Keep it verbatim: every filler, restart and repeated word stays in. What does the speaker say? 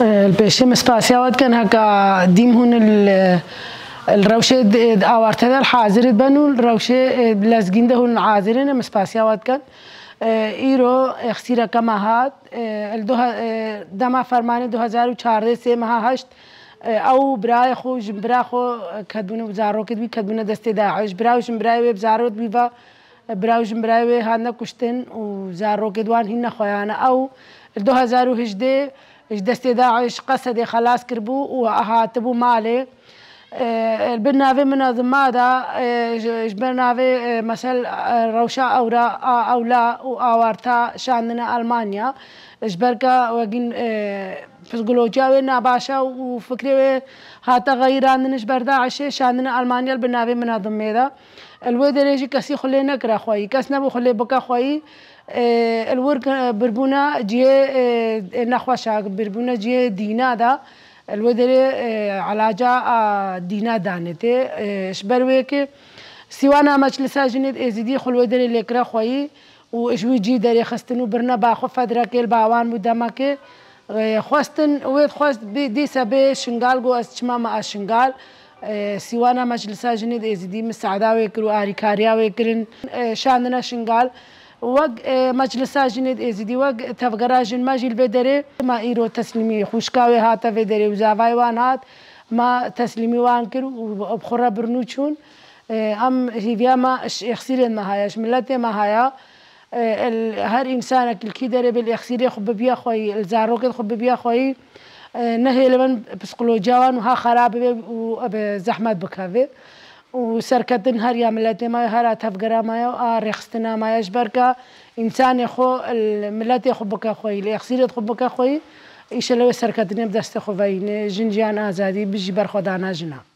Li pêşê min spasiya we dikin, heke dîm hûn li, li rewşê di, di awarte de li hazir dibin û li rewşê, e, lezgîn de hûn hazir in, em spasiya we dikin. E, îro exîreke me hat, e, li du he-, e, dema fermanê du hezar û çardeh sê meha heşt, e, ew birayê xwe, jinbira xwe, e, ketbûne, zarokê wî ketbûne destê DAIŞ. Bira û jinbirayê wê bi zarokê wî ve, bira û jinbirayê wê hatine kuştin û zarokê wan hîn nexweyane. Ew li du hezar û hejdeh ji destê DAIŞ Qesedê xelas kiribû û hatibû malê. E, li bin navê minazima de, e, ji, ji ber navê, e, mesel, e, rewşa ewra, a, ewla û awarta şandine Almanya. Ji ber ke wekî, e, psikolojiya wê nabaş e û fikrê wê hate xeyirandin ji ber DAIŞê, şandine Almanya li bin navê minazimê de. Li wê derê jî kesî xwe lê nekire xweyî. Kes nebû xwe lê bike xweyî. E, li wir ke-, birbûne cihê, e, nexweş e, birbûne cihê dîna de. Li wê derê, e, elaca a dîna danê tê. E, ji ber wê ke Sîwana Meclisa Jinê Êzidî xwe li wê derê lê kire xweyî û ji wî cî derê xistin û birine ba xwe fedrekê li ba wan bû demekê. E, xwestin, wê dixwest bê, dîse bê Şingal, got, ez çima me a Şingal. E, Sîwana Meclisa Jinê Êzidî misaada wê kir û arîkariya wê kirin. E, şandine Şingal. Wek, e, Meclisa Jinê Êzidî, wek tevgera jin me jî li vê derê me îro teslîmî xwişka wê hate vê derê û zavayê wan hat. Me teslîmî wan kir û bi xwe re birin û çûn. E, em hîviya me ji exîrên me haya, ji miletê me haya. E, el, her însanek li kî derê bê li exîrê xwe bibiya xweyî, li zarokên xwe bibiya xweyî, e, nehêlin psikolojiya wan wiha xerab bibe û bi zehmet bikeve. Û serketin her ya miletê me ye, her a tevgera me ye, a rêxistina me ye, ji ber ke însanê xwe, li miletê xwe bike xweyî, li exîrê xwe bike xweyî, îşelewê serketinê bi destê xwe veyîne, jin jiyan azadî, bijî berxwedana jina.